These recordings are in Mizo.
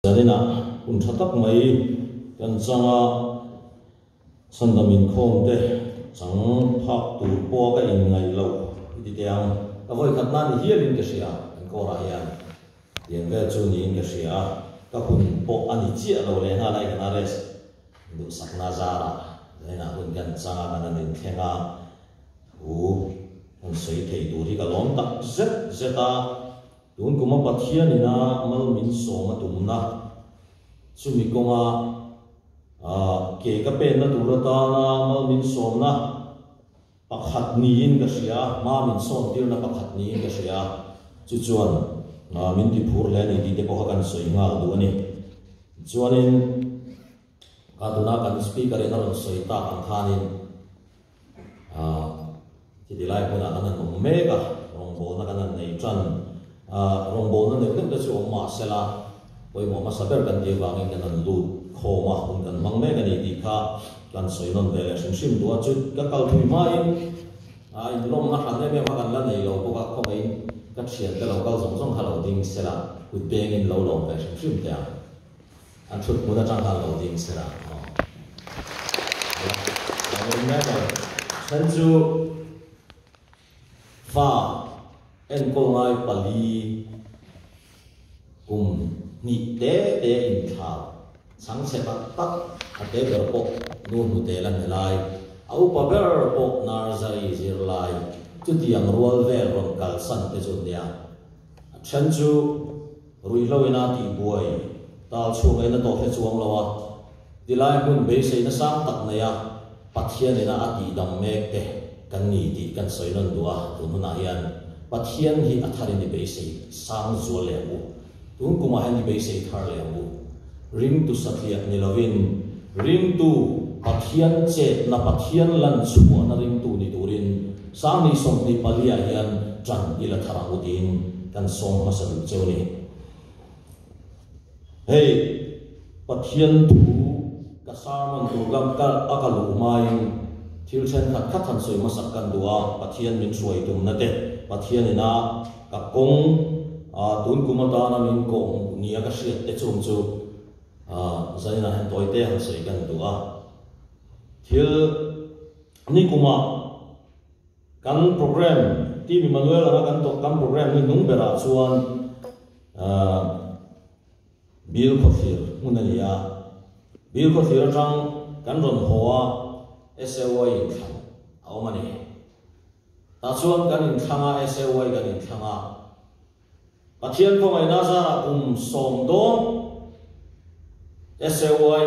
Zaninah hun tha tak mai kan chang a, Chhandam inkhawm te chang phak tur pawha ka inngaih loh i ti teh ang. Ka vawikhat nan ni hialin ka hria, kan kawrah hian tiang vel chu niin ka hria a, ka hun pawh a ni chiah lo leh nghal a, i kan arrest duhsakna zarah zaninah hun kan chang a, kan han inthleng a, thu kan sawi thei tur hi ka lawm tak zet zet a. Tun kuma Pathian ina mal min sawm a tumna chumi kawnga ke ka penna tur atana mal min sawmna pakhat niin ka hria a, hma min sawn tirna pakhat niin ka hria a, chu chuan min ti phur hle a ni tih te pawh kha kan sawi nghal duh a ni. Chuanin kha tuna kan speaker in a rawn sawi tak ang khanin, Chiti lai hmunah kan han awm mek a, rawngbawlna kan han nei tan. Rawngbawlna neuh neuh te chu awm mah sela, pawimawh hmasa ber kan tih avangin kan han lut khawm a, hun kan hmang mek a ni tih kha kan sawi nawn ve leh hrim hrim duh a. Chu ka kal thui hmain inlawmna hran em em kha kan la nei lo bawk a, khawngaihin ka thiante lo kal zawng zawng kha lo ding sela, kut bengin lo lawm ve hrim hrim teh ang. An thut hmun atang khan lo ding se la aw. Lo awm mai lo. Then chu fa enkawl ngai pali kum hnih te te inthlau chhangchhe tak tak a te ber pawh nu hnute la ni lai, a upa ber pawh nursery zirlai chutiang rual vel rawn kalsan te chu nia. A then chu Ruihlo ina tihbuai tal chhunga in a tawh hre chuang lo a, tilai hmun beiseina sang tak neia Pathian ina a tihdam mek te kan ni tih kan sawi nawn duh a, tun hunah hian Pathian hi a tharin i beisei sang zual leh ang u, tun kumah hian i beisei thar leh ang u. Ringtu satliah ni lovin ringtu Pathian chetna Pathian lan chhuahna ringtu ni turin Sangni 24 ah hian ṭan i la thar ang u tiin kan sawm hmasa duh cheu a ni. Hei Pathian thu ka sermon tur ka ka a ka luh hmain thil thenkhat khat han sawi hmasak kan duh a, Pathian min hruai tumna te, Pathian ina ka kawng a tun kum atana min kawh hmuh nia ka hriat te chung chu zaninah hian tawi te han sawi kan duh a. Thil Nikumah kan program Team Emmanuel anga kan tawh kan program hi nung berah chuan Bill Khawthlir hmun a ni a. Bill Khawthlir atang kan rawn haw a, SAY inthlan a awm a ni. Tah chuan kan inthlang a, SAY kan inthlang a. Pathian khawngaihna zarah kum sawm dawn SAY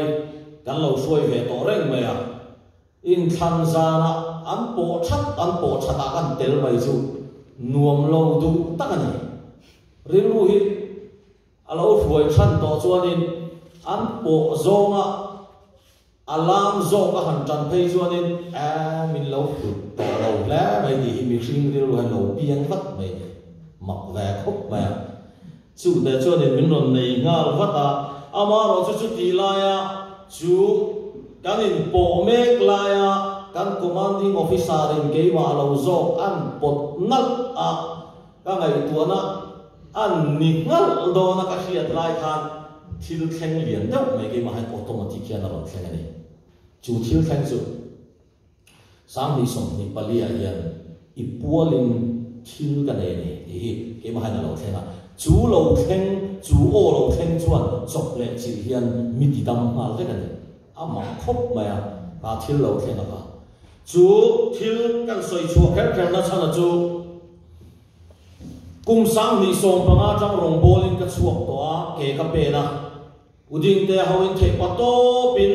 kan lo hruai ve tawh reng mai a. Inthlan zanah an pawh that an pawh thatah kan tel mai chu nuam lo duh tak a ni. Rilru hi a lo hruai than tawh chuanin an pawh zawnga a lam zawk a han tan phei chuanin eh min lo hlut tawh lo hle mai tih hi mihring rilru hian lo piang vat mai a ni. Mak ve khawp mai a. Chute chuanin min rawn nei nghal vat a, amaherawhchu chuti laia chu kan inpawh mek laia kan commanding officer in keimah lo zawk an pawt nalh a, ka ngaihtuahna an ni nghalh dawn a ka hriat lai khan thil thleng lian deuh mai keimah hian automatic hian a rawn thleng a ni. Chu thil thleng chu. 2024 ah hian i pualin thil ka nei a ni tih hi keimah hian a lo thleng a. Chu lo thleng, chu aw lo thleng chuan chawp leh chilh hian mi ti dam nghal vek a ni. A mak khawp mai a, kha thil lo thleng a kha. Chu thil kan sawi chhuah kher kher na chhan a chu kum 2015 atang rawngbawlin ka chhuak tawh a, ke ka pen a. Uding te ho in theih pa tawp in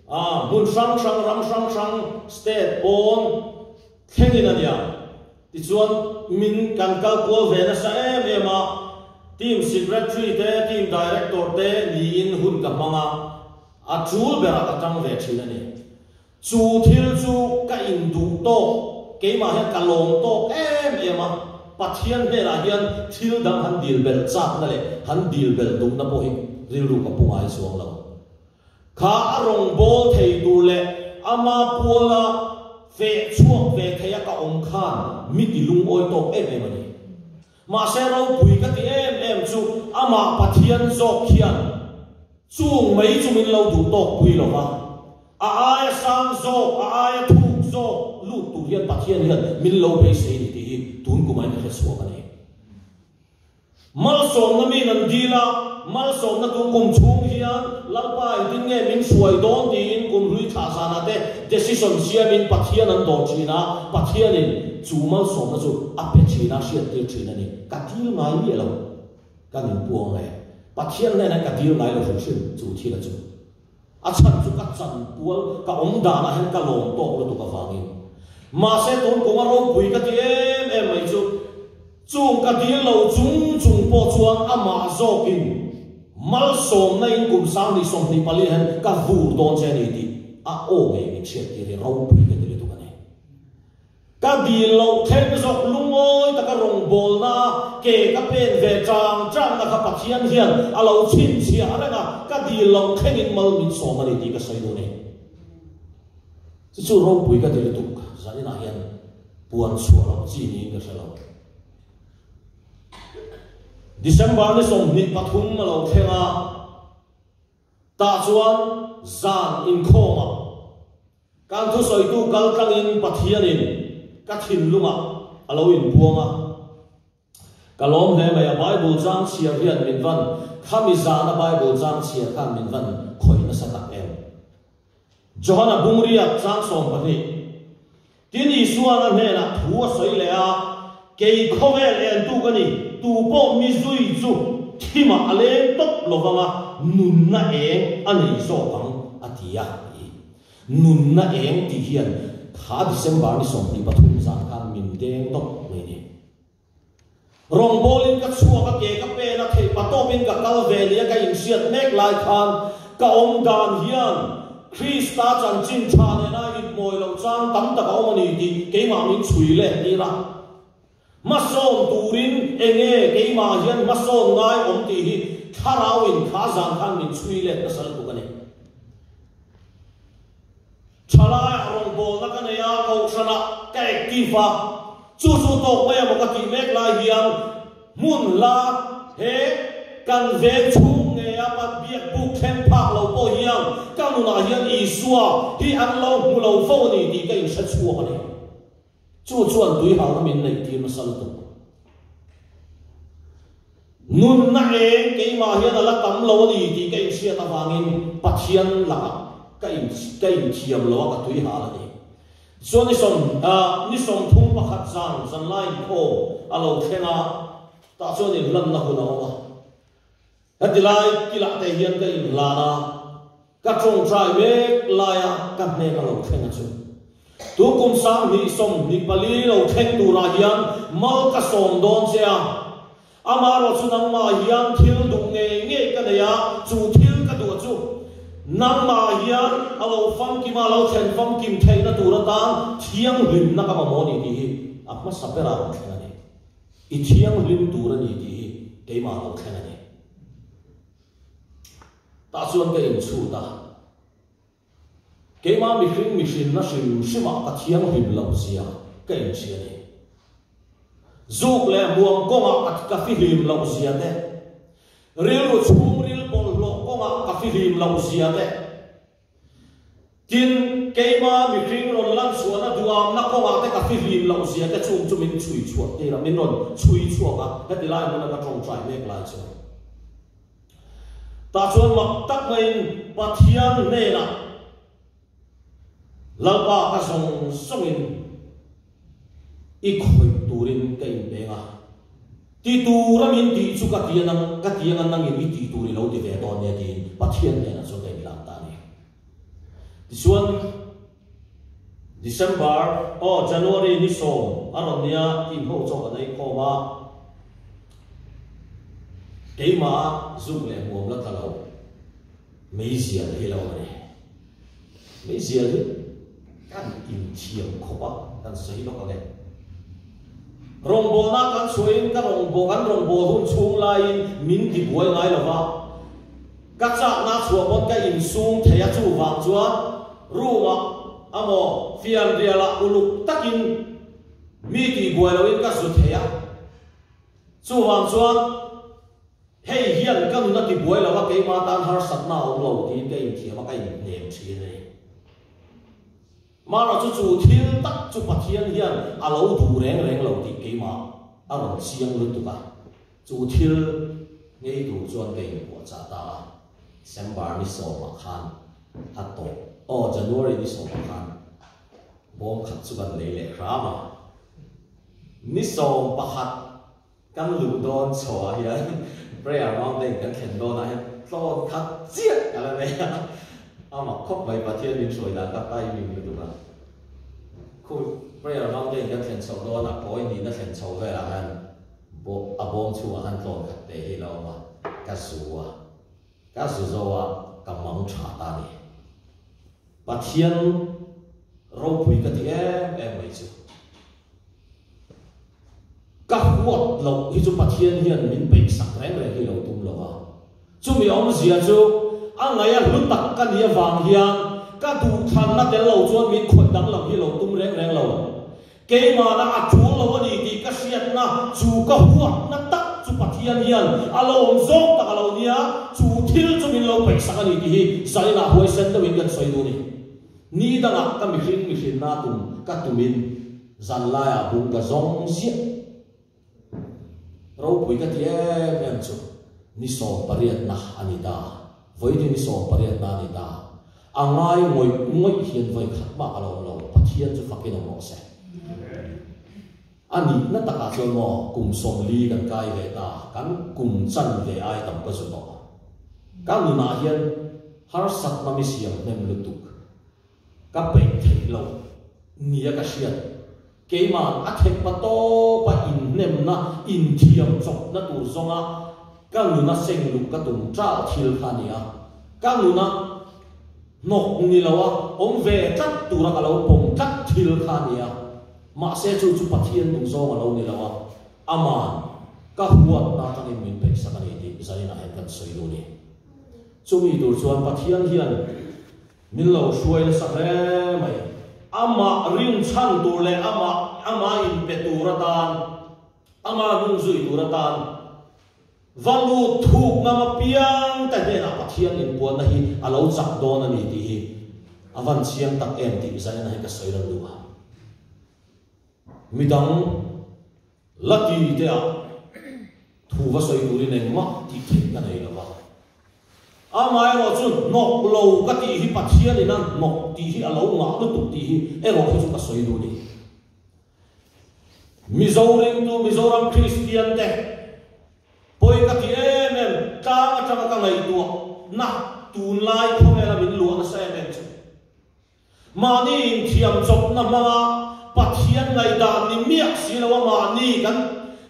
a hmun hrang hrang ram hrang hrang state pawn thleng in a nia. Tichuan min kan kal kual ve nasa em em a, team secretary te team director te niin hun ka hmang a, a tul berah ka tang ve thin a ni. Chu thil chu ka induh tawk, keimah hian ka lawm tawk em em a, Pathian hnenah hian thil dang han dil belh chakna leh han dil belh duhna pawh hi rilru ka pu ngai chuang lo. Kha a rawngbâwl thei tur leh ama puala feh chhuak ve theia ka awm khan mi ti lungawi tawk em em a ni. Mahse ropui ka ti em em chu amah Pathian zawk hian. Chung mai chu min lo duh tawk pui lo va, a aia sang zawk, a aia thuk zawk lut tur hian Pathian hian min lo beisei ni tih hi tun kum ah in ka hre chhuak a ni. Malsawmna min an dil a, malsawmna tu kum chhung hian Lalpa engtin nge min hruai dawn tiin kum hlui thlah zanah te decision siamin Pathian an dawr thin a, Pathianin chu malsawmna chu a pe thin a, hriattir thin a ni. Ka dil ngai miah lo. Kan inpuang e. Pathian hnenah ka dil ngai lo hrim hrim chu thil a chu. A chhan chu ka chanpual ka awm danah hian ka lawm tawk lutuk avangin. Mahse tun kum a ropui ka ti em em mai chu chung ka dil lo chung chung pawh chuan amah zawkin malsawmna in kum 2024 hian ka vur dawn che a ni tih a aw ngei min hriattir hi ropui ka ti lutuk a ni. Ka dil loh thleng zawk lungawi taka rawngbawlna ke ka pen ve chang changna kha Pathian hian a lo chhinchhiah reng a, ka dil loh thlengin mal min sawm a ni tih ka sawi duh a ni. Chu chu ropui ka ti lutuk, zaninah hian puan chhuah loh chi niin ka hre lo. December ni 23 a lo thleng a, tah chuan zan inkhawmah, Kan thusawitu kal tlangin Pathianin ka thinlungah a lo inpuang a. Ka lawm hle mai a, Bible chang chhiar hian min van, khami zana Bible chang chhiar khan min van khawih nasa tak em. Johana bungriat chang 12, Tin Isuan a hnenah thu a sawi leh a, Kei khawvel entu ka ni, tu pawh mi zui chu thimah a leng tawp lo vang a, nunna eng a nei zawk ang, a ti a. Nunna eng tih hian kha December ni 23 zan khan min deng dawp mai ni. Rawngbawlin ka chhuak a, ke ka pen a, theih patawpin ka kal ve nia ka inhriat mek lai khan ka awm dan hian Krista chanchin tha nena inhmawi loh chang tam tak a awm a ni tih keimah min chhui let tir a. Hmasawn turin enge keimah hian hmasawn ngai awm tih hi thlarauin kha zan khan min chhui let nasa lutuk a ni. Thalaiah rawngbawlna ka nei a, kohhranah ka active a, chu chu tawk mai emaw ka tih mek lai hian hmun hla he kan veng chhung ngei a kan biak buk thleng phak lo pawh hian ka nunah hian Isua hi an lo hmu lo fo a ni tih ka inhre chhuak a ni. Chu chuan tuihalna min neih tir nasa lutuk. Nunna eng keimah hian a la tam lo a ni tih ka inhriat avangin Pathian lakah ka in ka inthiam lo a, ka tuihal a ni. Chuan ni sawm ni 31 zan zanlai inkhawm a lo thleng a, tah chuan inhlanna hun a awm a. Heti lai kilah te hian ka inhlan a, ka tawngtai mek laia ka hnen a lo thleng a chu. Tu kum 2024 lo thleng turah hian mal ka sawm dawn che a, amaherawh chu nangmah hian thil duh ngei ngei ka nei a, chu thil ka duh chu nangmah hian a lo famkim a, a lo thlen famkim theihna tur atan thianghlimna ka mamawh a ni tih hi a hmasa berah a rawn thleng a ni. I thianghlim tur a ni tih hi keimah lo thleng a ni. Tah chuan ka inchhut a, keimah mihring mihrinna hrim hrimah ka thianghlim loh zia ka inhria a ni. Zuk leh hmuam kawngah ka fihlim loh zia te, rilru chhungril bawlhhlawh kawngah ka fihlim loh zia te, Tin, keima mihring rawn lan chhuahna duamna kawngah te ka fihlim loh zia te chung chu min chhui chhuah tir a, min rawn chhui chhuak a, heti lai hmuna ka tawngtai mek lai chuan. Tah chuan mak tak maiin Pathian hnenah Lalpa ka zawng zawngin i khawih turin ka inpeng a, ti tura min tih chu ka ti a nang, ka ti anga nangin i tih tur i lo ti ve dawn nia tiin Pathian hnenah chuan ka inhlan ta a ni. Tichuan, December, aw January ni 10 a rawn nia team ho chaw kan ei khawm a, keimah zuk leh hmuam la tla lo, meizial hi lo a ni. Meizial hi kan inthiam khawp a, kan sawi lawk ang e. Rawngbawlna kan chhuahin ka rawngbawh kan rawngbâwl hun chhung laiin min tibuai ngai lo va, ka chakna chhuah pawn ka insum thei a, chuvang chuan room-ah amaw fianrialah uluk takin mi tihbuai loin ka zu thei a, chuvang chuan. Hei hian ka nun a tibuai lo a, keimah tan harsatna a awm lo tiin ka inthiam a, ka inhnem thin a ni. Mara chu chu thil tak chu Pathian hian a lo duh reng reng lo tih keimah a rawn chiang lutuk a, chu thil ngei tur chuan ka inpuahchah ta a, December ni sawmah khan a tawp, aw January ni sawmah khan bawm khat chu kan lei leh hram a, ni 11 Kan luh dawn chhoah hian Prayer Mountain kan thlen dawnah hian tlawn khat chiah ka la nei a, a mak khawp mai Pathian min hruai dan tak timing lutuk a. Khu Prayer Mountain kan thlen chhoh dawnah kawi nihna thlen chho velah hian a bawm chhungah khan tlawn khat te hi la awm a, ka zu a, ka zu zo a, ka mang tha ta a ni. Pathian ropui ka ti em em mai chu. Ka huat loh hi chu Pathian hian min peihsak reng reng hi lo tum lo va. Chumi awmzia chu a ngaih a hlu tak ka nih avang hian ka duhthlanna tel lo chuan min khawih danglam hi lo tum reng reng lo. Keimahna a tul lo a ni tih ka hriatna chu ka huatna tak chu Pathian hian a lo awm zawng tak a lo nia, chu thil chu min lo peihsak a ni tih hi zainah huaisen deuhin kan sawi duh a ni. Ni dangah ka mihring mihrinna tum ka tumin zanlaiah bung ka zawng ziah. Ropui ka ti em em chu ni sawmpariatna a ni ta, vawini ni sawmpariatna a ni ta. A ngai ngawih ngawih hian vawi khat mah ka lo awm lo, Pathian chu fakin awm rawh se. A nihna takah chuan maw kum 40 kan kai ve ta, kan kum chan ve ai tam ka zu tawh. Ka nunah hian harsatna mi siam hnem lutuk ka peih theih loh nia ka hriat. Keimah a thekpa tawpa inhnemna, inthiam chawpna tur zawnga ka nuna seng luh ka tum ṭal thil kha a ni a. Ka nuna hnawk ni loa awm ve tlat tura ka lo pawm tlat thil kha a ni a. Mahse chu chu Pathian duh zawng a lo ni lo a, Aman ka huatna atangin min peihsak a ni tih zaninah hian kan sawi duh a ni. Chumi tur chuan Pathian hian min lo hruai nasa hle mai. Amah rinchhan tur leh amah amah inpe tur atan, amah hnungzui tur atan va lut thuk ngam apiang te hnenah Pathian inpuanna hi a lo chak dawn a ni tih hi a van chiang tak em tih zaina hi ka sawi lo duh a. Midang la ti te ah thu va sawi turin engmah tih theih ka nei lo va. Amaherawh chu hnawk lo ka tih hi Pathianin a hnawk tih hi a lo ngah lutuk tih hi erawh hi chu ka sawi duh a ni. Mizo ringtu Mizoram Kristian te pawi ka ti em em, tlang atanga ka ngaihtuah na tunlai khawvela min luah nasa em em chu. Mahni inthiam chawpna hmanga Pathian ngaihdan ni miah si lo a mahni kan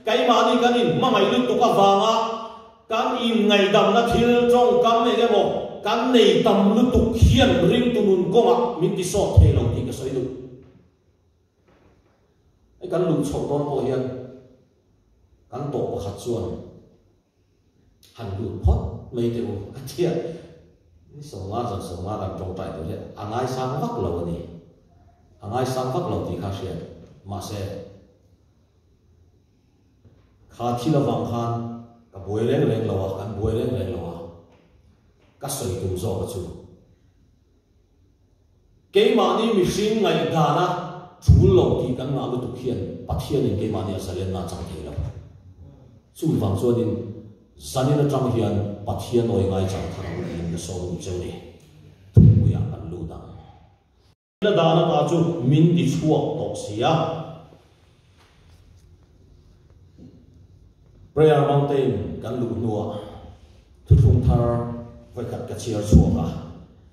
keimahni kan inhmangaih lutuk avanga kan inngaihdamna thil tawngkam eng emaw kan nei tam lutuk hian ringtu nun kawngah min tisawt thei lo tih ka sawi duh. Hei kan luh chhoh dawn pawh hian kan tawh pakhat chuan han lut phawt mai teh u a tia ni 50 zan 50 kan tawngtai tur hi a ngaisang vak lo a ni. A ngaisang vak lo tih kha hriat mahse kha thil avang khan ka buai reng reng lo a, kan buai reng reng lo a, ka sawi tum zawk a chu. Keimahni mihring ngaihdana tul lo tih kan ngah lutuk hian Pathianin keimahni a zalenna a chang thei lo. Chumi vang chuanin zanin atang hian Pathian awi ngai chang thar ang tiin ka sawi duh cheu ni. Thupui ah kan lut ang. Na dan ata chu min ti chhuak tawh si a. Prayer Mountain kan luh hnuah thuthlung thar vawikhat ka chhiar chhuak a,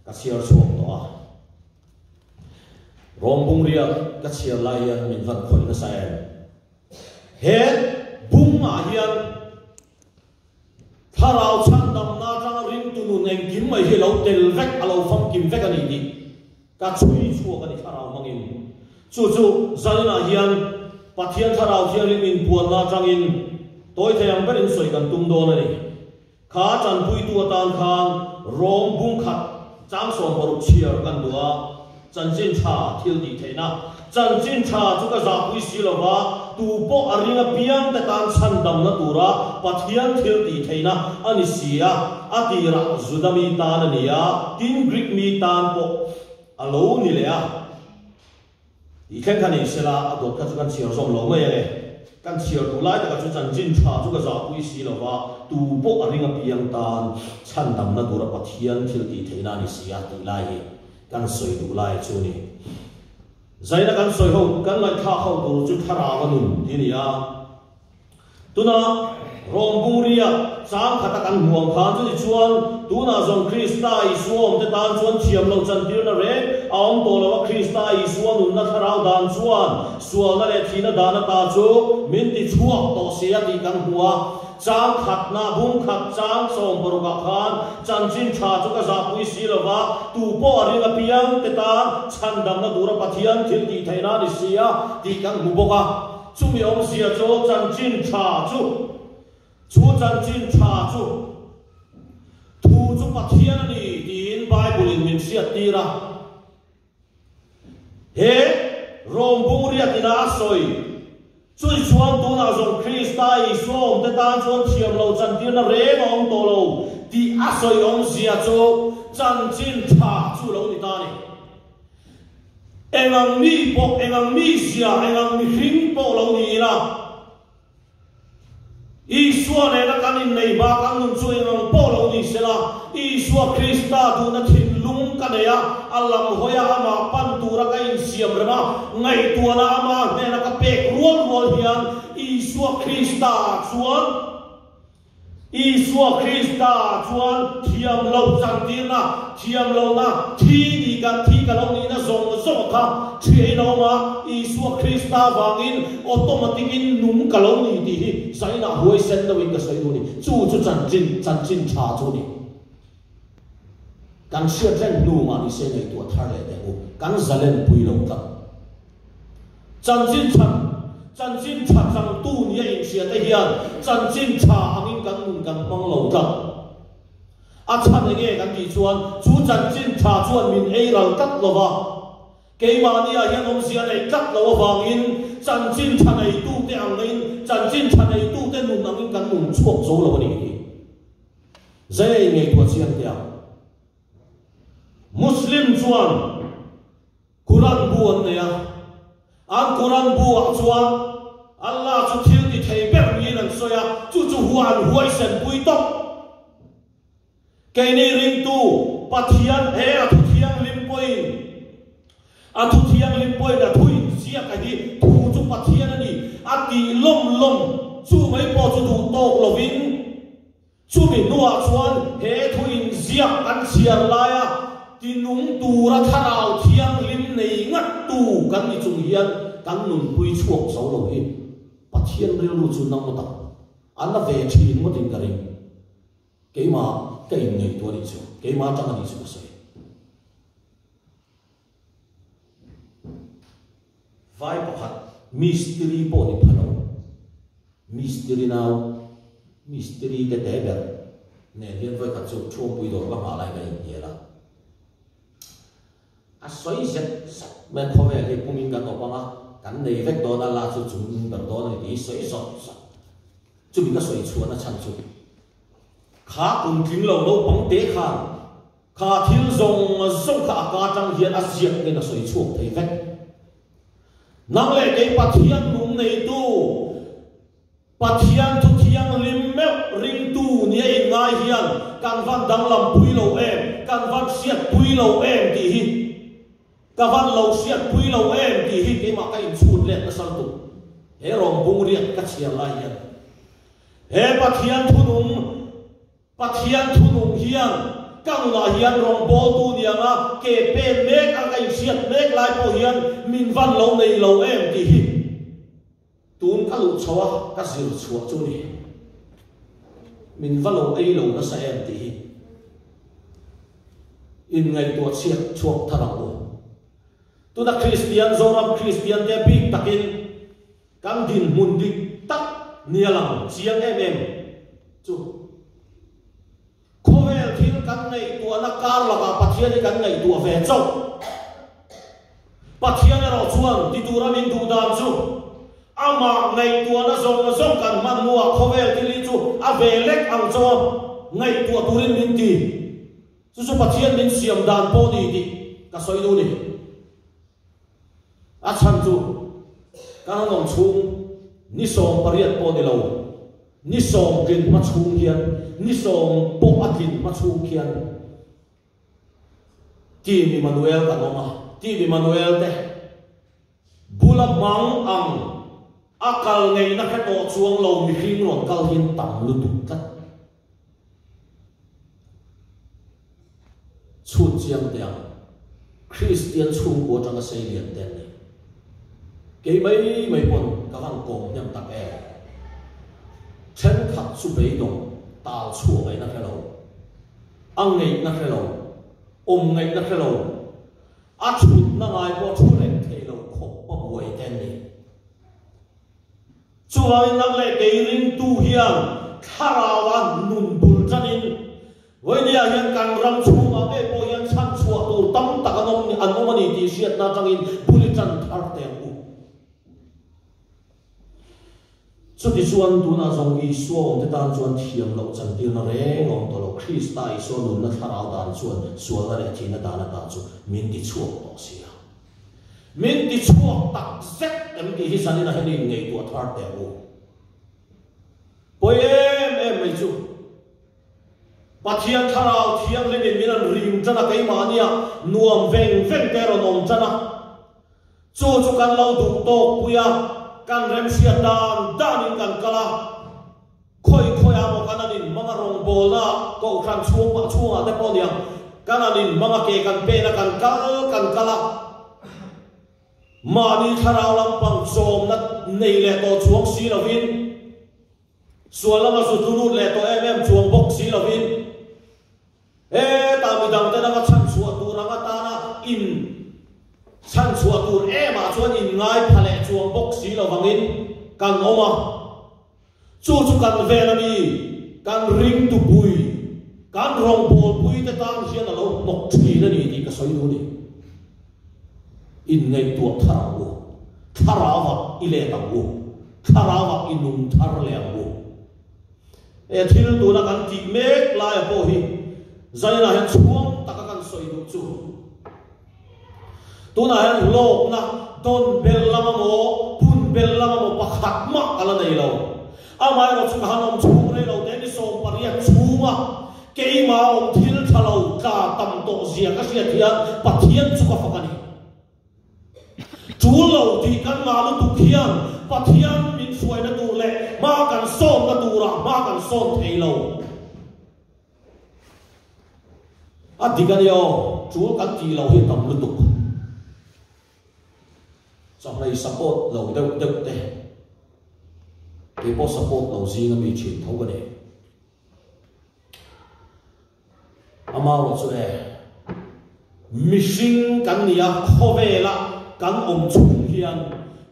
ka chhiar chhuak tawh a. Rawng bung riak ka chhiar lai hian min van khawih nasa em. He bungah hian thlarau chhandamna atanga ringtu nun engkim mai hi lo tel vek, a lo famkim vek a ni tih ka chhui chhuak a ni thlarau hmangin. Chu chu zaninah hian Pathian thlarau thianghlim inpuanna atangin tawi thei ang berin sawi kan tum dawn a ni. Kha chanpuitu atan khan Rom bung khat chang 60 chhiar kan duh a, chanchin tha thil tih theihna. Chanchin tha chu ka zahpui si lova, Tu pawh a ring apiang te tan chhandamna tura Pathian thil tih theihna a ni si a, a tirah Juda mi tan a ni a, tin Greek mi tan pawh a lo ni leh a. Tih thleng kha ni sela, a dawt kha chu kan chhiar zawm lo mai ange. Kan chhiar duh lai takah chu chanchin tha chu ka zahpui si lo va, tu pawh a ring apiang tan chhandamna tura Pathian thil tih theihna a ni si a tih lai hi kan sawi duh lai chu a ni. Zaina kan sawi ho, kan ngaihthlak ho tur chu thlarau a nun tih a ni a. Tuna Rawngburia chang khata kan hmu ang khan chuti chuan tunah zawng Krista Isua awmte tan chuan thiam loh chantirna reng a awm tawh lo a, Krista Isua nunna thlarau dan chuan sualna leh thihna dan ata chu min ti chhuak tawh si a tih kan hmu a. Chang khatna bung khat chang sawmparukah khan chanchin tha chu ka zahpui si lo va, tu pawh a ring apiang te tan chhandamna tura Pathian thil tih theihna a ni si a tih kan hmu bawk a. Chumi awmzia chu chanchin tha chu, chu chanchin tha chu thu chu Pathian a ni tiin Bible-in min hriattir a. He Rawmbung riatina a sawi chui chuan tunah zawng Krista Isua awmte tan chuan thiam lo chantirna reng a awm tawh lo tih a sawi awmzia chu chanchin tha chu lo ni ta a ni. Engang mi pawh, engang mi zia, engang mihring pawh lo ni ila, Isua nena kan innei hma kan nun chu engang pawh lo ni sela, Isua Krista duhna thinlung ka nei a, a lam hawi a, amah pan tura ka insiam rem a, ngaihtuahna amah hnena ka pek rual rual hian Isua Krista chuan, Isua Krista chuan thiam loh chantirna, thiam lohna, thi ni kan thi ka lo nihna zawng zawng kha thiahin a awm a, Isua Krista vangin automatic in nung ka lo ni tih hi zainah huaisen deuhin ka sawi duh a ni. Chu chu chanchin, chanchin tha chu a ni. Kan hriat reng hnu mah nise ngaihtuah thar leh teh u, kan zalen pui lo tlat. Chanchin tha, chanchin tha changtu nia inhriate hian chanchin tha angin kan nun kan hmang lo tlat. A chhan enge kan tih chuan chu chanchin tha chuan min ei ral tlat lo va, keimahniah hian awmzia neih tlat lo avangin chanchin tha neitute angin, chanchin tha neitute nun angin kan nun chhuak zo lo a ni hi. Zai ngaihtuah chiang teh ang. Muslim chuan Quran bu an nei a, an Quran bu ah chuan Allah chu thil ti thei ber niin an sawi a, chu chu hua an huaisen pui tawp. Keini ringtu Pathian he a thu thianghlim pawhin a thu thianghlim pawhin a thu inziak a hi thu chu Pathian a ni a tih lawm lawm chu mai pawh chu duh tawk lovin Chumi hnuah chuan he thu inziak kan chhiar laia tinung tura thlarau thianghlim nei ngattu kan ni chung hian kan nunpui chhuak zo lo hi Pathian rilru chu nang maw tak a la ve thin ngawtin ka ring. Keimah ka inngaihtuah a nih chu, keimah atang a nih chu ka sawi. Vai pakhat mistiri pawh ni pha lo, mistiri nau, mistiri te te ber nen hian vawikhat chu Thuampui dawr ka nghah lai ka inhnial a. A sawi zet zet mai a, khawvel hi pumin kan awp ang a, kan nei vek dawn a, la chu chung ber dawn a ni tih hi sawi zawt zawt. Chumi ka sawi chhuahna chhan chu kha kum tling lo naupang te khan Kha thil zawng zawng kha a ka atang hian a ziak in a sawi chhuak thei vek. Nang leh kei Pathian nung neitu, Pathian thu thianghlim meuh ringtu nia inngai hian kan van danglam pui lo em, kan van hriat pui lo em tih hi, ka van lo hriat pui lo em tih hi keimah ka inchhut let nasa lutuk. He rawngbung riak ka chhiar lai hian he Pathian thunung, Pathian thunung hian ka nunah hian rawngbawltu nianga ke pen mek a ka inhriat mek lai pawh hian min van lo nei lo em tih hi tun ka luh chho a ka zir chhuah chu ni. Min va lo ei lo nasa em tih hi inngaihtuah chhiat chhuak thar ang u. Tuna Kristian, Zoram Kristian te bik takin Kan dinhmun dik tak nia lang chiang em em chu khawvel thil kan ngaihtuahna kar lakah Pathian hi kan ngaihtuah ve chauh. Pathian erawh chuan ti tura min duh dan chu Amah ngaihtuahna zawng zawng kan hman hnuah khawvel thil hi chu a ve lek ang chaw ngaihtuah turin min ti. Chu chu Pathian min siam dan pawh ni tih ka sawi duh ni. A chhan chu kan han awm chhung ni 18 pawh ni lo, ni sawm tlin hma chhung hian, ni sawm pawh a tlin hma chhung khian Team Immanuel kan awm a, Team Immanuel te Bula mang ang a kal ngeihna hre tawh chuang lo mihring rawn kal hian tam lutuk tlat. Chhut chiang teh ang, Kristian chhungkua atanga sei lian te an ni. Kei mai mai pawn ka van kawm hnem tak em. Thenkhat chu beidawng tal chhuah ngaihna hre lo, a ngeihna hre lo, awm ngaihna hre lo, A thutna ngai pawh thu reng thei lo khawp a buai te an ni. Chuvangin nang leh kei ringtu hian thlaraua nun bul tanin Vawiniah hian kan ram chhungah ngei pawh hian chhanchhuah tur tam tak an awm an awm a ni tih hriatna atangin bul i tan thar teh ang u. Chutichuan, tunah zawng Isua awmte tan chuan thiam loh chantirna reng a awm tawh lo. Krista Isua nunna thlarau dan chuan sualna leh thihna dan ata chu min tichhuak tawh si a. Min tichhuak tak zet em tih hi zanin a hian inngaihtuah thar teh ang u. Pawi em em mai chu. Pathian Thlarau Thianghlimin min an rim tan a, keimahnia nuam veng veng te rawn awm tan a. Chu chu kan lo duh tawk pui a, kan remhriat dan danin kan kal a. Khawi khawiah maw kan an inhmang a, rawngbawlna kohhran chhung chhungah te pawh niang kan an inhmang a, ke kan pen a, kan kal kan kal a. Mahni thlarau lampang chawmna nei leh tawh chuang si lovin, Sual lama zu tlu lut leh tawh em em chuang bawk si lovin, hetah midang ten anga chhanchhuah tur anga tana in chhanchhuah tur emah chuan in ngai pha leh chuang bawk si lovangin kan awm a. Chu chu kan vel a mi, kan ringtu pui, kan rawngbawlpui te tan hian a lo hnawk thin a ni tih ka sawi duh a ni. Inngaihtuah thar ang u. Thlarauah i let ang u. Thlarauah i nung thar leh ang u. He thil tuna kan tih mek laia pawh hi zainah hian chhuang taka kan sawi duh chu. Tunah hian hlawkna dawn bel lam amaw, pun bel lam amaw pakhat mah ka la nei lo. Amaherawh chu ka han awm chhung rei lo te ni 18 chhunga keimah awm thil tha lo tla tam tawh zia ka hriat hian Pathian chu ka fak a ni. Tul lo tih kan ngah lutuk hian Pathian min hruaina tur leh hma kan sawnna turah hma kan sawn thei lo. A dik a nia aw, tul kan tih loh hi tam lutuk. Chahlei support lo deuh deuh te, kei pawh support lo zing a mi thin tho ka ni. Amarawh chu e, mihring kan ni a, khawvela kan awm chhung hian,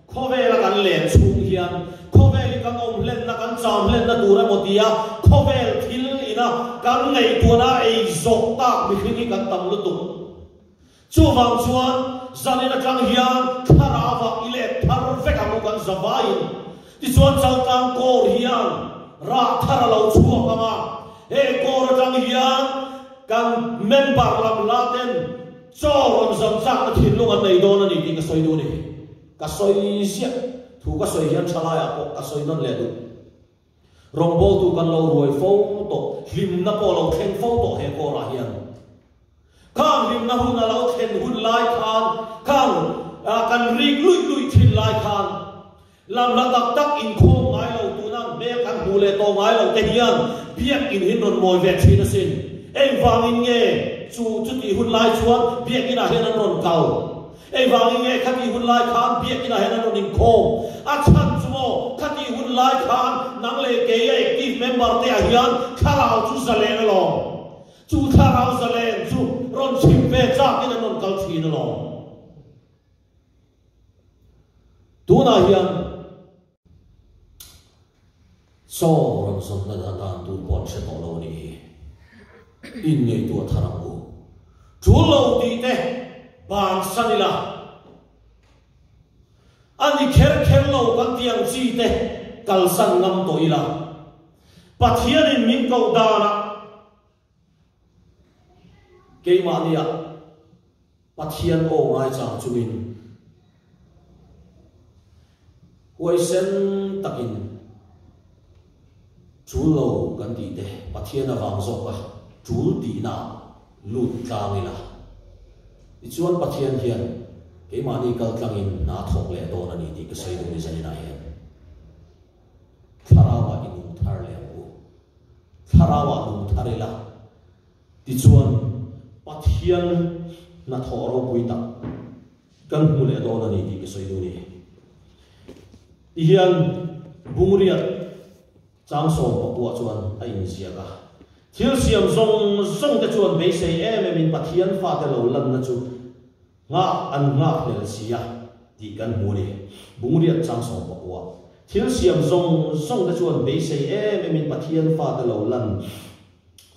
khawvela kan len chhung hian, khawvel hi kan awm hlenna, kan cham hlenna tur emaw tia khawvel thil ina kan ngaihtuahna ei zawh tak mihring hi kan tam lutuk. Chuvang chuan zanin atang hian thlarauah i let thar vek ang u kan za vaiin. Tichuan Chaltlang kawr hian rah thar a lo chhuak ang a, he kawr atang hian kan member lam la ten chaw rawn zam chakna thinlung an nei dawn a ni tih ka sawi duh a ni. Ka sawi ziah thu ka sawi hian thalaiah pawh ka sawi nawn leh duh. Rawngbawltu kan lo ruai fo tawh, hlimna pawh lo thleng fo tawh he kawrah hian. Khang hlimna hun a lo thlen hun lai khan, khang kan rik luih luih thin lai khan, lam hla tak tak inkhawm ngai lo tuna hmel kan hmuh leh tawh ngai lo te hian biakinn hin rawn mawi ve thin asin. Engvangin nge chu chutih hun lai chuan biakinah hian an rawn kal? Engvangin nge khatih hun lai khan biakinah hian an rawn inkhawm? A chhan chu maw, khatih hun lai khan nang leh kei a active member te ah hian thlarau chu zalen alawm. Chu thlarau zalen chu rawn chhim ve chakin an rawn kal thin alawm. Tunah hian. Chaw rawn zawnna dan tur pawh an hre tawh lo a nih hi. Inngaihtuah thar ang u. Tul lo tih te bansan ila. A ni kher kher lo kan tih ang chi te kalsan ngam tawh ila. Pathianin min koh danah keimahniah Pathian aw ngaichang chungin huaisen takin tul lo kan tih te Pathian avang zawka tul tihna lut tlang ila. Tichuan Pathian hian keimahni kal tlangin hna thawk leh dawn a ni tih ka sawi duh ni zaninah hian. Thlarauah i nung thar leh ang u. Thlarauah nung thar ila. Tichuan Pathian hnathawh ropui tak kan hmu leh dawn a ni tih ka sawi duh a ni. Tihian Bungriat Changsawm pakua chuan a inziak a. Thil siam zawng zawng te chuan beisei em em in Pathian fate lo lanna chu nghak an nghak hlel si a tih kan hmu a ni. Bungriat Changsawm pakua. Thil siam zawng zawng te chuan beisei em em in Pathian fate lo lan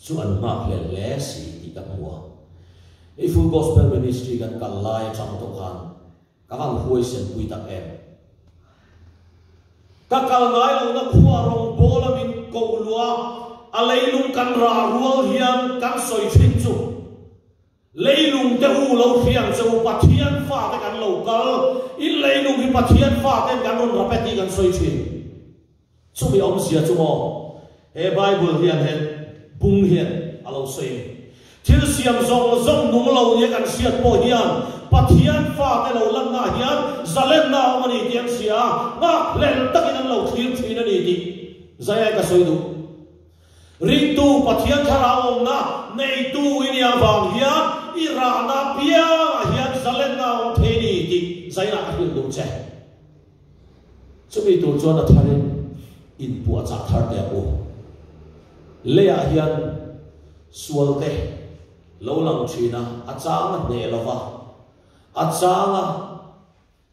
chu an nghak hlel hle si tih ka hmu a. I Full Gospel Ministry kan kal lai atang tawh khan ka van huaisen pui tak em. Ka kal ngai lohna khua rawngbawl a min koh luah a, a leilung kan rah rual hian kan sawi thin chu leilung te u lo hriang che u Pathian fate kan lo kal, in leilung hi Pathian faten kan rawn rap e tih kan sawi thin. Chumi awmzia chu maw he Bible hian he bung hian a lo sawi a ni. Thil siam zawng zawng nung lo nia kan hriat pawh hian Pathian fate lo lannaah hian zalenna a awm a ni tih an hria a, nghakhlel takin an lo thlir thin a ni tih Zaiai ka sawi duh. Ringtu Pathian thlarau awmna neitu i nih avang hian i rahna apiangah hian zalenna a awm thei a ni tih Zainah ka hrilh duh che. Chumi tur chuan a tharin inpuahchah thar teh ang u. Leiah hian sualte lo lang thin a, a chang a hneh lo va, a chang a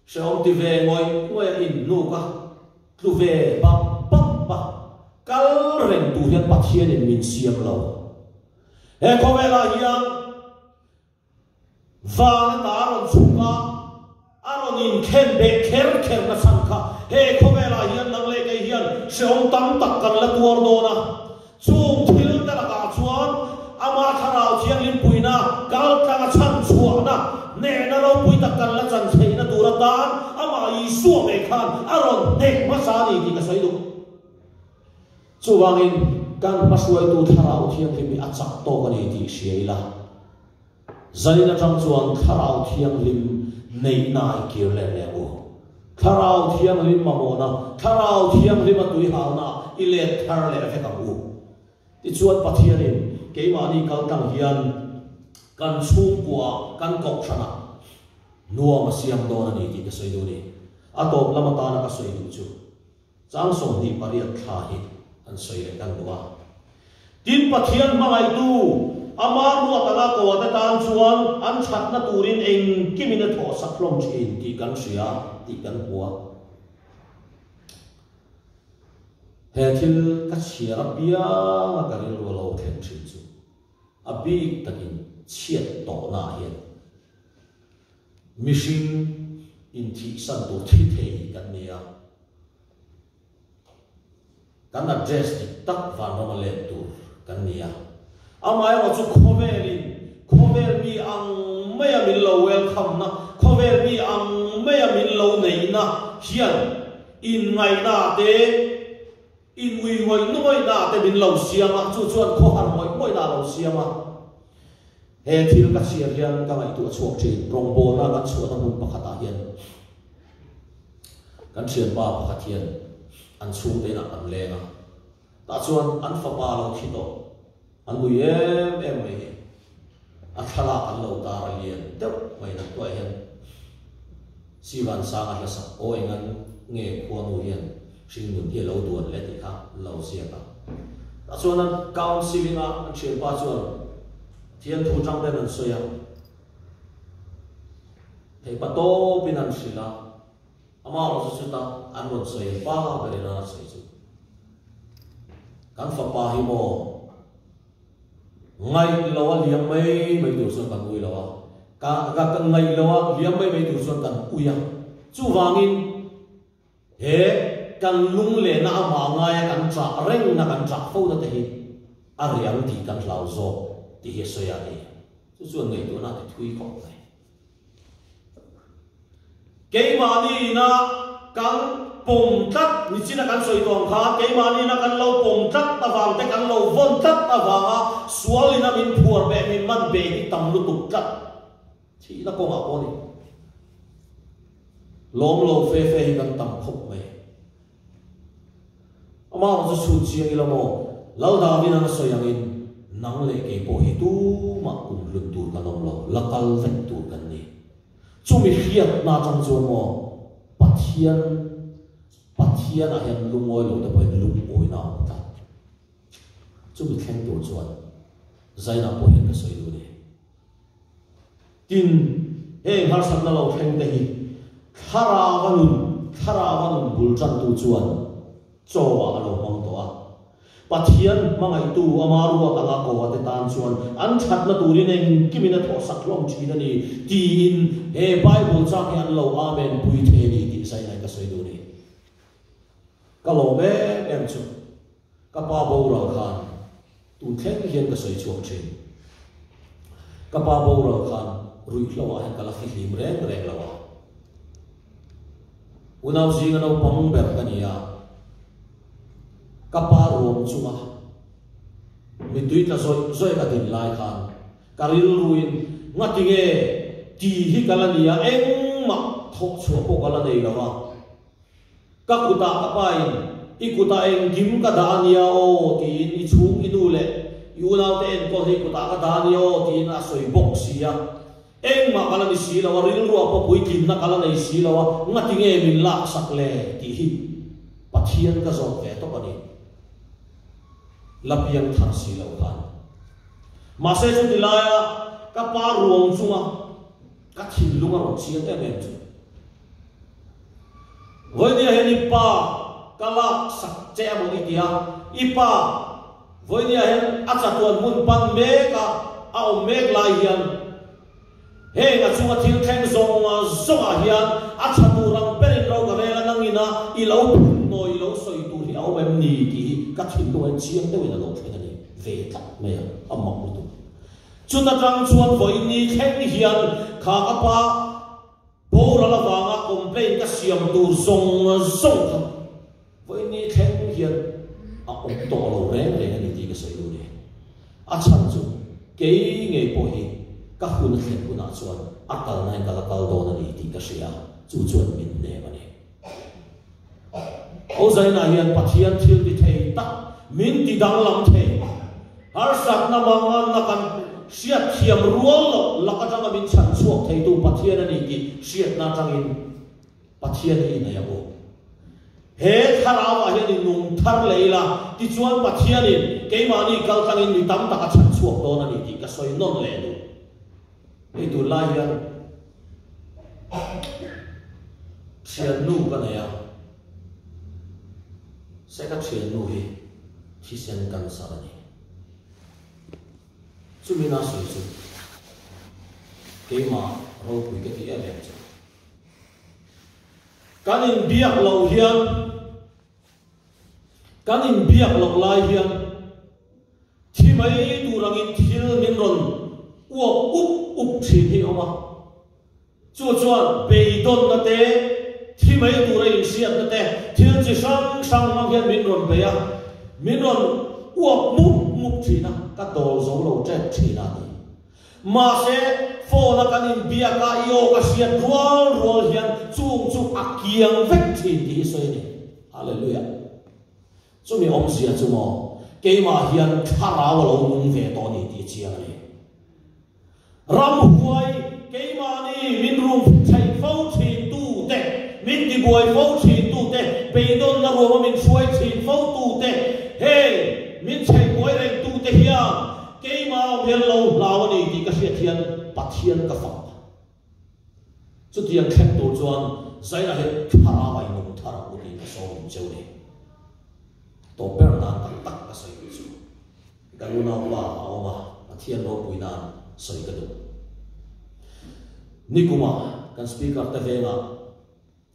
hrehawm ti ve ngawih ngawih a inhnuk a, tlu ve bap bap a, kal reng tur hian Pathianin min siam lo. He khawvelah hian Van ata a rawn chhuk a, a rawn inkhen beh kher kher na chhan kha he khawvelah hian nang leh kei hian hrehawm tam tak kan la tuar dawn a. Chung thil te lakah chuan ama thlarau thianghlim puina kal tlanga chhan chhuahna hnehna ropui tak kan la chan theihna tur atan amah Isua ngei khan a rawn hnek hmasa a ni tih ka sawi duh. Chuvangin kan hmahruaitu thlarau thianghlim hi a chak tawk a ni tih hria ila. Zanin atang chuan Thlarau Thianghlim neihna i kir let leh ang u. Thlarau Thianghlim mamawhna, Thlarau Thianghlim a tuihalna i let thar leh vek ang u. Tichuan Pathianin keimahni kal tlang hian kan chhungkuaah, kan kohhranah nuam a siam dawn a ni tih ka sawi duh a ni. A tawp lam atana ka sawi duh chu. Chang 28 thla hi an sawi leh kan duh a. Tin, Pathian hmangaihtu, ama ruat anga koate tan chuan an thatna turin engkimin a thawhsak hlawm thin tih kan hria tih kan hmu a. He thil ka chhiar apianga ka rilru a lo thlen thin chu a bik takin chhiat tawhnaah hian Mihring inthihsan tur thi thei kan ni a, kan address dik tak vanrama let tur kan ni a. Amaherawh chu khawvelin khawvel mi ang maia min lo welcome na, khawvel mi ang maia min lo neihna hian inngaihna te, inui ngawih ngawihna te min lo siam a, chu chuan khawhar ngawih ngawihna a lo siam a. He thil ka chhiar hian ka ngaihtuah chhuak thin, rawngbawlna kan chhuahna hmun pakhatah hian kan thianpa pakhat hian an chhungte inah kan leng a, tah chuan an fapa lo thi tawh, an ui em em mai hi a thlalak an lo tar a lian deuh mai nan tuah hian Sivansanga hla sak aw engan nge khuanu hian hringnun hi a lo duan le tih kha an lo ziak a. Tah chuan an counselling a an thianpa chuan Pathian thu tang ten an sawi a, theihpa tawpin an hrilh a, amah erawh chu chuta an rawn sawi pa berin a sawi chu kan fapa hi maw Ngaih lo a liam mai mai tur chuan kan ui lo a, ka ka ngaih lo a liam mai mai tur chuan kan ui a. Chuvangin. He kan lunglehna amah ngaia kan ṭah rengna kan ṭah fo na te hi a riang tih kan hlau zawk tih hi a sawi a ni. Chu chuan ngaihtuahna a ti thui khawp mai. Keimahni ina kan pawm tlat, nichina kan sawi tawh ang khan, keimahni ina kan lo pawm tlat avang te, kan lo vawn tlat avanga sual ina min phuar beh, min man beh hi tam lutuk tlat. Thihna kawngah pawh a ni. Lawm lo fe fe hi kan tam khawp mai. Amaherawhchu chhut chiang ila maw, Lal David an sawi angin nang leh kei pawh hi tumah kum hlun tur kan awm lo, la kal vek tur kan ni. Chumi hriatna atang chuan maw Pathian Pathianah hian lungawi lo te pawhin lungawina a awm tlat. Chumi thleng tur chuan Zainah pawh hian ka sawi duh a ni. Tin, heng harsatna lo thleng te hi thlarava nun, thlarava nun bul tantu chuan chaw ah a lo hmang tawh a. Pathian hmangaihtu ama ruat anga koa te tan chuan an thatna turin engkimin a thawhsak hlawm thin a ni tiin he Bible chang hi an lo Amen pui thei a ni tih zainai ka sawi duh a ni. Ka lawm em em chu ka pa boral khan tun thleng hian ka sawi chhuak thin. Ka pa boral khan ruihhlo ah hian ka la fihlim reng reng lo a. Unau zinga naupang ber ka ni a, ka pa ruam chunga mittui tla zawih zawih ka din lai khan ka rilruin ngatinge ti hi ka la ni a, engmah thawh chhuah pawh ka la nei lo a. Ka kutah ka pain, I kutah engkim ka dah a nia aw tiin i chhung i nu leh i unaute enkawl hi i kutah ka dah a nia aw tiin a sawi bawk si a. Engmah ka la ni si lo a, rilruah pawh puitlinna ka la nei si lo a, ngati nge min laksak le tih hi Pathian ka zawt ve tawp a ni. La piang thar si lo khan. Mahse chuti laia ka pa ruang chunga ka thinlung a rawn chiang em em chu. Vawinia hian i pa ka lak sak che a maw i ti a, i pa vawinia hian a chatuan hmun pan mek a, a awm mek lai hian heng a chunga thil thleng zawng zawngah hian a tha tur ang berin ro ka rel a, nangina i lo phun nawi i lo sawi tur hi a awm em ni tih hi ka thinlung ah hian chiang deuhin a lo thleng a ni ve tlat mai a, a mak lutuk. Chuta tang chuan vawiin thleng hian kha ka pa Boral avanga complaint ka siam tur zawng zawng kha vawiin thleng hian a awm tawh lo reng reng a ni tih ka sawi duh ni. A chhan chu kei ngei pawh hi ka hun a thlen hunah chuan a kalna in ka la kal dawn a ni tih ka hria a, chu chuan min hnem a ni. Hozaina hian Pathian thil ti thei tak min ti danglam thei. Harsatna manganna kan hriatthiam rual loh lak atanga min chhan chhuak theitu Pathian a ni tih hriatna atangin Pathian hi i nei ang u. He thlarauah hian i nung thar leh ila, tichuan Pathianin keimahni kaltlangin mi tam tak a chhan chhuak dawn a ni tih ka sawi nawn leh duh. Hei tunlai hian thiannu ka nei a, se ka thiannu hi thisen cancer a ni. Chumi na sawi chu keimah ropui ka ti em em chu. Kan inbiak loh hian kan inbiak loh lai hian Thi mai tur angin thil min rawn uap up up thin hi a awm a. Chu chuan beidawnna te, thi mai tura inhriatna te, thil chi hrang hrang hmang hian min rawn bei a, min rawn uap mup mup thin a, ka dawl zo lo tep thin a ni. Mahse, phone a kan inbiak a, i aw ka hriat rual rual hian chung chu a kiang vek thin tih hi sawi a ni. Hallelujah. Chumi awmzia chu maw, keimah hian thlarau a lo nung ve tawh a ni tih chiang a ni. Ramhuai keimahni min rum theih fo thin tute, min tibuai fo thin tute, beidawnna ruama min hruai thin fo tute, heng min chheihbuai reng tute hian keimah awm hian lo hlau a ni tih ka hriat hian Pathian ka fak. Chutiang thleng tur chuan Zaina hi thlarau a inawm thar ang u tiin ka sawm cheu ni. Tawp ber nan tak tak ka sawi duh chu kan unaupa a awm a, Pathian ropui nan sawi ka duh. Nikumah kan speaker te vengah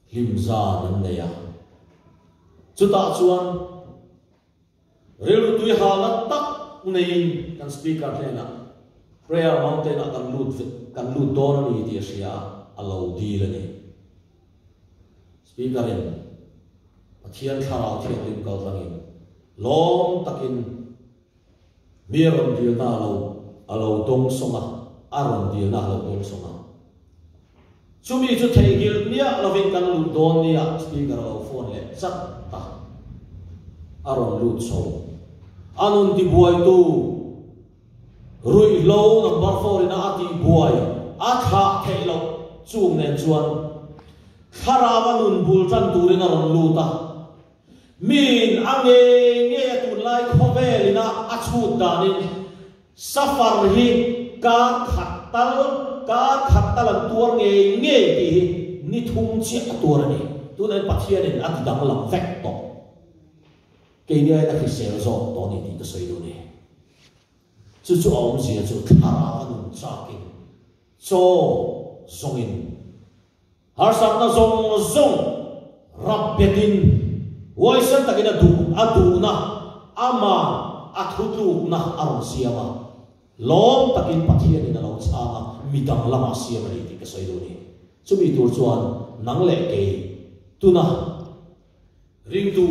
hlimzan an nei a. Chutah chuan rilru tui halna tak neiin kan Speaker hnenah Prayer Mountain-ah kan lut kan lut dawn a ni tih a hria a, a lo dil a ni. Speaker-in Pathian Thlarau Thianghlim kaltlangin lawm takin Mi a rawn dilna a lo a lo dawng sawng a, a rawn dilna a lo dawng sawng a. Chumi chu theihnghilh miah lovin kan lut dawn nia speaker a lo phone leh chat ta. A rawn lut chho. A nun tibuaitu ruihhlo number four ina a tihbuai a thlah theih loh chung nen chuan thlarau a nun bul tan turin a rawn lut a. Miin a ngei ngei a tunlai khawvel ina a chhut danin safar hi kar khat tal kar khat tal an tuar ngei ngei tih hi ni thum chiah a tuar a ni. Tunah hian Pathianin a ti danglam vek tawh. Keini aiin a hrisel zawk tawh a ni tih ka sawi duh a ni. Chu chu a awmzia chu thlarau a nun chakin chaw zawngin Harsatna zawng zawng rap betin huaisen takin a duh a duhna ama a thutlukna a rawn siam a, lawm takin Pathianin a lo chhang a, midang lamah siam a ni tih ka sawi duh a ni. Chumi tur chuan nang leh kei tuna ringtu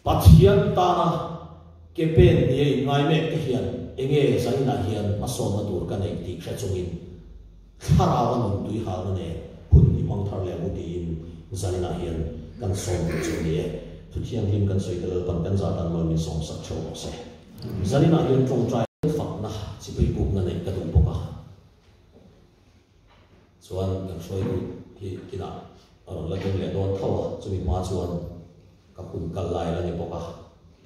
Pathian tana ke pen nia inngai mek te hian enge zainah hian hmasawnna tur ka neih tih hre chungin thlarau a nun tui halna nen hun i hmang thar leh mu tiin zainah hian kan sawm duh chu a ni e. Thu thianghlim kan sawi te Lalpan kan zah dan mawi min sawm sak theuh rawh se. Zaninah hian tawngtai fakna chibai bukna neih ka duh bawk a. Chuan kan hruaitu hi kinah a rawn la ding leh dawn tho a, chumi hma chuan ka hun kal lai la ni bawk a,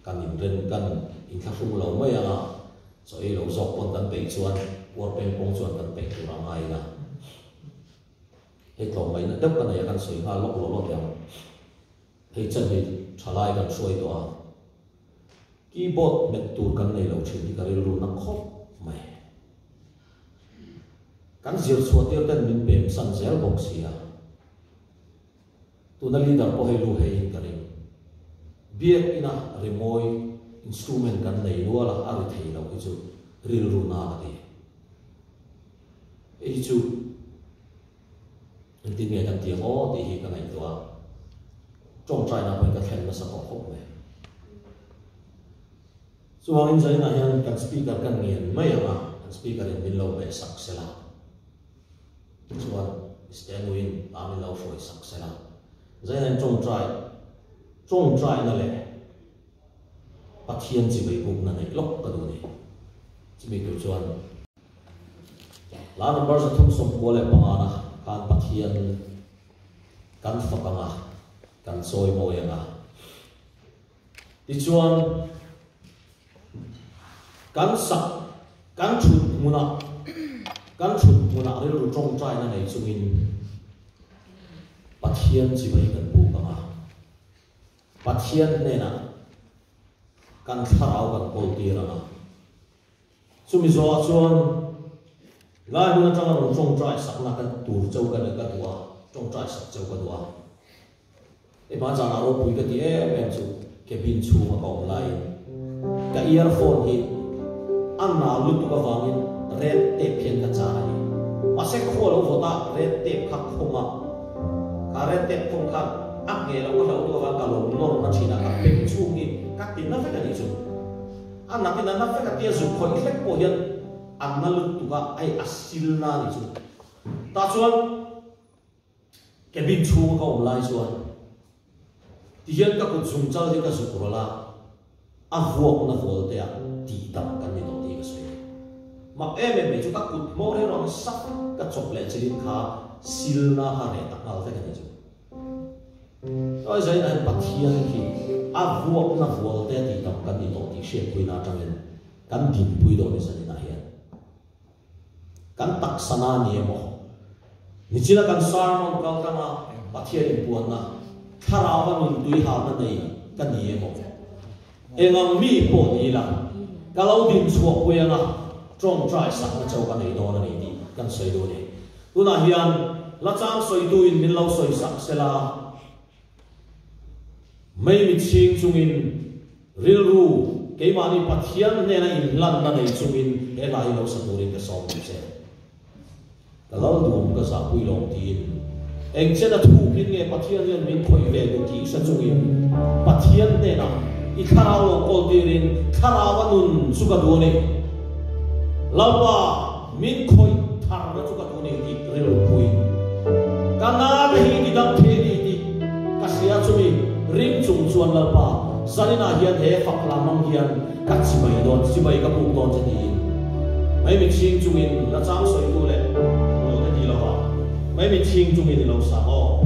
kan inren kan inthlahrung lo mai ang a, chaw ei lo zawk pawn kan peih chuan puar peng pawng chuan kan peih tur a ngai ila. Hei tlawmngaihna deuh ka nei a, kan sawi nghal lawk lo lawk ang. Hei chan hi thalai kan hruai tawh a, keyboard hmet tur kan nei lo thin hi ka rilru na khawp mai. Kan zir chhuah tir ten min pem san zel bawk si a, tuna leader pawh hei lu hei in ka ring. Biak ina rimawi instrument kan nei nual a, a ri thei lo hi chu rilru na ka ti. Hei hi chu engtin nge kan ti ang aw tih hi ka ngaihtuah a, tawngtaina pawhin ka thlen nasa tawh khawp mai. Chuvangin zainah hian kan speaker kan ngen mai ang a, kan speaker in min lo hmeh sak sela, chuan Istenuin a min lo hruai sak sela. Zainah hian tawngtai, tawngtaina leh Pathian chibai bukna neih lawk ka duh a ni. Chumi tur chuan hla number 395 na khan Pathian kan fak ang a, kan chawimawi ang a. Tichuan, kan sak, kan thut hmunah, kan thut hmunah rilru tawngtaina nei chungin Pathian chibai kan buk ang a. Pathian hnenah kan thlarau kan kawltir ang a. Chumi zawhah chuan lai hun atanga rawn tawngtai sakna kan tur cheu ka ka duh a, tawngtai sak cheu ka duh a. Hei hma zanah ropui ka ti em em chu cabin chhunga ka awm laiin ka earphone hi a nal lutuk avangin red tape hian ka char a ni. Mahse khua lo vawt a red tape kha khawng a, kha red tape khawng khan a ngheh loh ka hlauh lutuk avang ka lo nawr na thin a, ka beng chhung hi ka ti na vek a nih chu. A nakin a na vek a tia zuk khawih hlek pawh hian a na lutuk a, hei a sil na a nih chu. Tah chuan. Cabin chhunga ka awm lai chuan tihian ka kut zung chal hi ka zuk rawlh a, a vuakna vawl te ah tih dam kan ni tawh tih ka sawi. Mak em em mai chu ka kut hmawr hi rawn sak ka chawp leh chilin kha silna kha reh tak nghal vek a ni chu. Chuai zainah hian Pathian khi a vuakna vawl te tih dam kan ni tawh tih hriatpuina atangin kan dinpui dawn ni zaninah hian. Kan taksa na ni emaw? Nichina kan sermon kal tanga Pathian inpuanna, thlarau a nun tui halna nei ka ni emaw? Engang mi pawh ni ila, ka lo din chhuah pui anga tawngtai sakna chauh ka nei dawn a ni tih kan sawi duh a ni. Tunah hian la chang sawituin min lo sawi sak sela. Maimichhing chungin rilru keimahni Pathian hnena inhlanna nei chungin he hla hi lo sa turin ka sawm duh che. Ka lal duhawm ka zahpui lawm tiin eng chen a thukin nge Pathian hian min khawih ve duh tih hre chungin Pathian hnenah i thlarau lo kawl tirin thlarau a nun chu ka duh a ni. Lalpa min khawih tharna chu ka duh a ni tih rilru phuin ka nana hi i dam thei a ni tih ka hria chumi ring chung chuan Lalpa zaninah hian he fak lam ang hian Ka chibai dawn, chibai ka buk dawn che tiin mai mi chhing chungin la chang sawitu leh lo te ti lova mai mi chhing chungin i lo sang aw.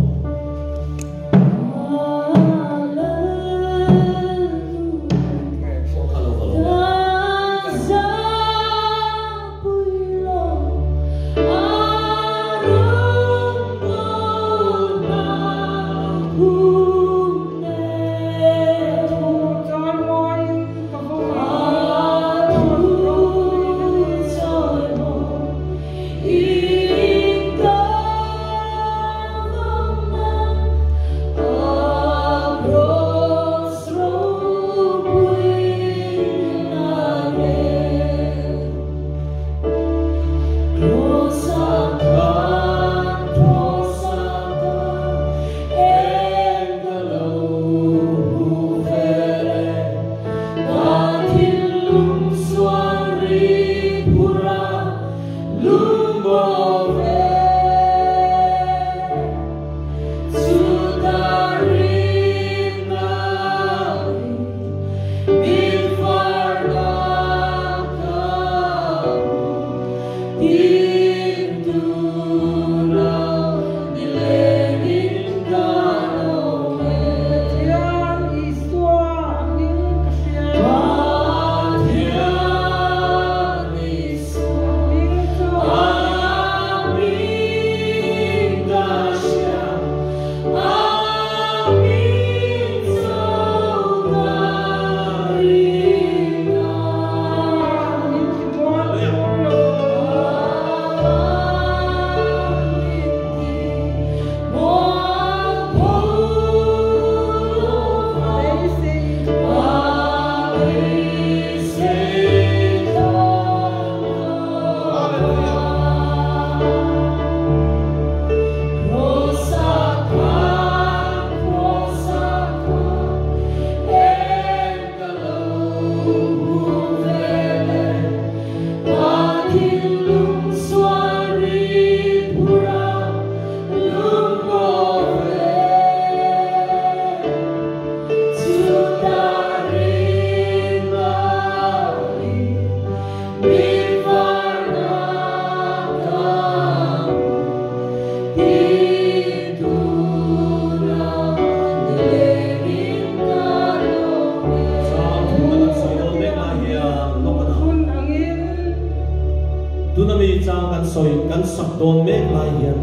Tuna mi chang kan sawi kan sak dawn mek lai hian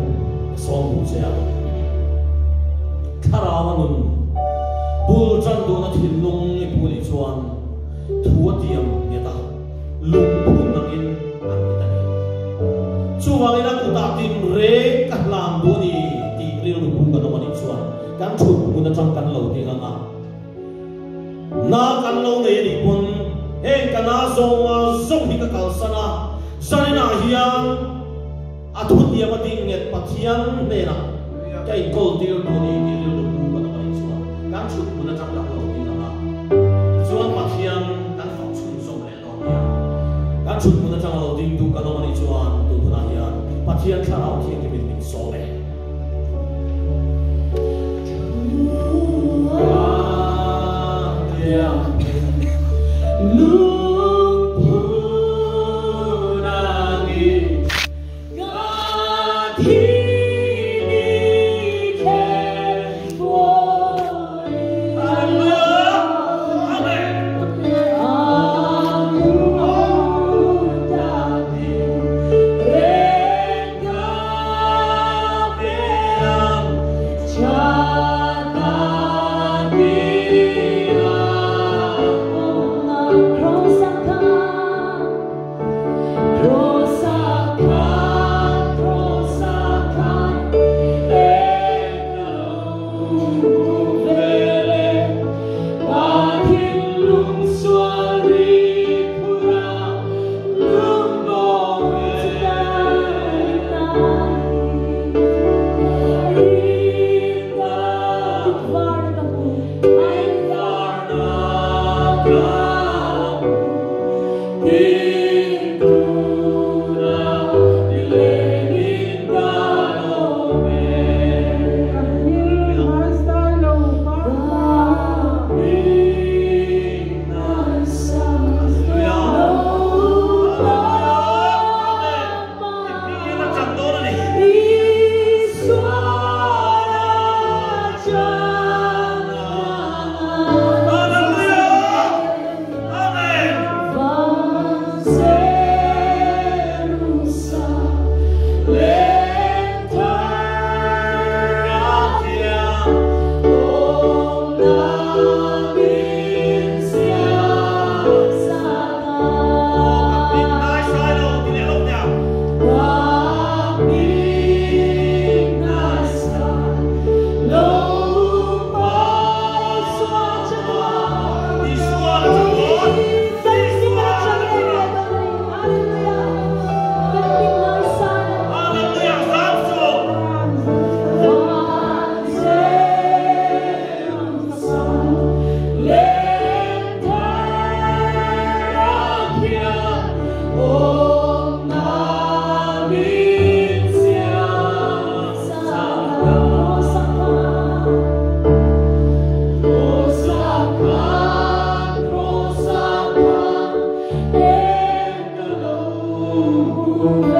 ka sawm duh che a. Thlarau a nun bul tan duhna thinlung i pu nih chuan thu a tiam nghet a, lungphun angin an nghet a ni. Chuvangin a kutah tinreng ka hlan duh a ni tih rilru pu kan awm a nih chuan kan thut hmun atang kan lo ding ang a. Na kan lo nei a nih pawn heng ka na zawng a zawng hi ka kalsan a, zaninah hian a thutiam a ding nghet Pathian hnenah ka inkawl tir duh a ni tih rilru pu kan awm a nih chuan kan thut hmun atang kan lo ding ang a, tichuan Pathian kan fak chhunzawm leh dawn nia. Kan thut hmun atang a lo ding duh kan awm a nih chuan tun hunah hian Pathian thlarau thianghlimin min sawm e. Amen.